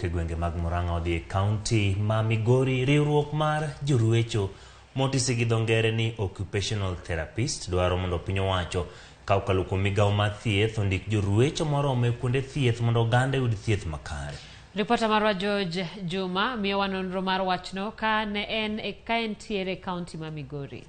Wawuok e gwenge mag Murang'a wadhi e kaunti ma Migori. Riwruok mar joruecho motisi gi dho ngere ni occupational therapist dwaro mondo piny owacho ka okalo kuom migawo mar thieth ondik joruecho moromo e kuonde thieth mondo oganda oyud thieth makare. Ripota marwa George Juma miyowa nonro mar wachno ka ne en ka entiere e kaunti ma Migori.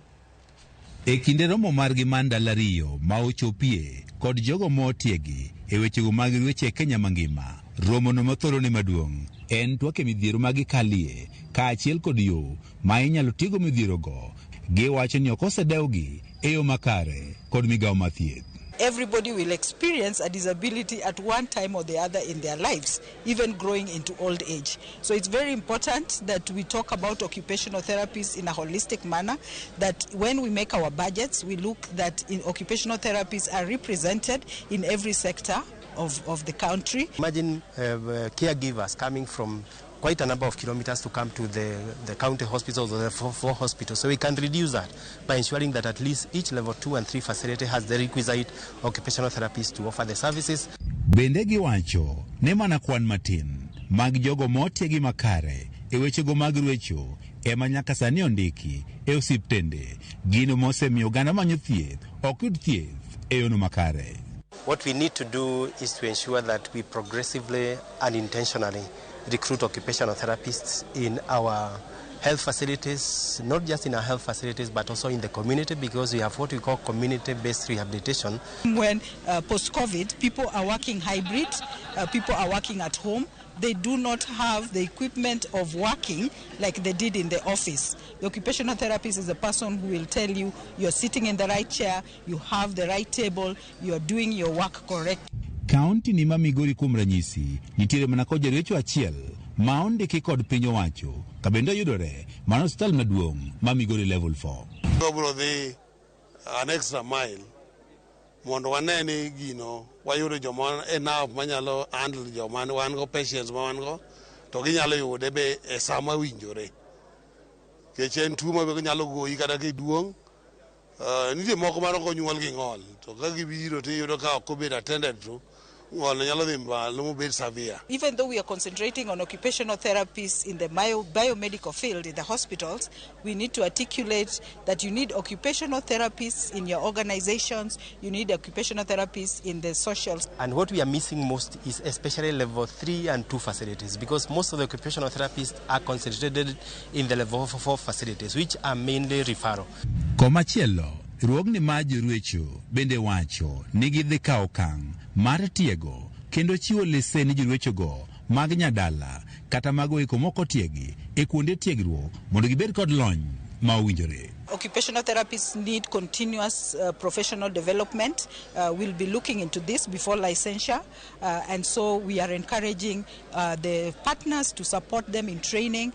E kinde romo margi mar ndalo ariyo ma ochopie kod jogo motiegi e wechego mag weche e Kenya mangima, romono ma thorone maduong' en twak e midhiero ma gikalie kaachiel kod yo ma inyalo tigo midhierogo. Giwacho ni ok osedewgi e yo makare kod migawo mar thieth. Everybody will experience a disability at one time or the other in their lives, even growing into old age. So it's very important that we talk about occupational therapists in a holistic manner, that when we make our budgets, we look that in occupational therapists are represented in every sector of the country. Imagine caregivers coming from quite a number of kilometers to come to the county hospitals or the four hospitals. So we can reduce that by ensuring that at least each level 2 and 3 facility has the requisite occupational therapists to offer the services. Bende giwacho ne mana kwan matin mag jogo motiegi makare e wechego mag rwecho ema nyaka sani ondiki e osiptende, gino mosemiyo oganda manyo thieth ok yud thieth e yono makare. What we need to do is to ensure that we progressively and intentionally recruit occupational therapists in our health facilities, not just in our health facilities, but also in the community, because we have what we call community-based rehabilitation. When post-COVID, people are working hybrid, people are working at home. They do not have the equipment of working like they did in the office. The occupational therapist is the person who will tell you you're sitting in the right chair, you have the right table, you're doing your work correct. Kaunti ni ma Migori kuom ranyisi nitiere mana kod jarwecho achiel ma ondiki kod piny owacho ka bende oyudore mana osiptal maduong' ma Migori Level 4. Wabiro dhi an extra mile mondo wane ni gino wayudo joma enough manyalo handle joma wan go, patients ma wan go, to ginyalo yude be e sa mawinjore, nikech en tuo ma be nyalo goyi kata kiduong'. Nitie moko mar ok onyuol gi ng'ol, to ka gibiro tiyudo ka ok obedo attended to ng'ol nyalo dhi malo mobed severe. Even though we are concentrating on occupational therapists in the biomedical field in the hospitals, we need to articulate that you need occupational therapists in your organizations, you need occupational therapists in the social. And what we are missing most is especially level 3 and 2 facilities, because most of the occupational therapists are concentrated in the level 4 facilities, which are mainly referral. Komachielo, riwruogni mar jorwecho bende wacho ni gidhi kawo okang' mar tiego kendo chiwo lesen ni jorwechogo mag nyadala kata mago eko mok otiegi e kuonde tiegruok mondo gibed kod lony ma owinjore. Occupational therapists need continuous professional development. We'll be looking into this before licensure, and so we are encouraging the partners to support them in training.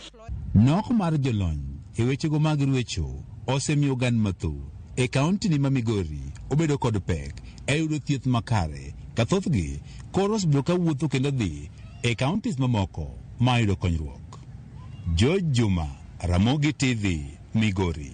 Nok mar jolony e wechego mag rwecho osemiyo oganda mathoth e kaunti ni ma Migori obedo kod pek e yudo thieth makare, ka thothgi koro osebedo ka wuotho kendo dhi e kauntis mamoko ma yudo konyruok. George Juma, Ramogi TV, Migori.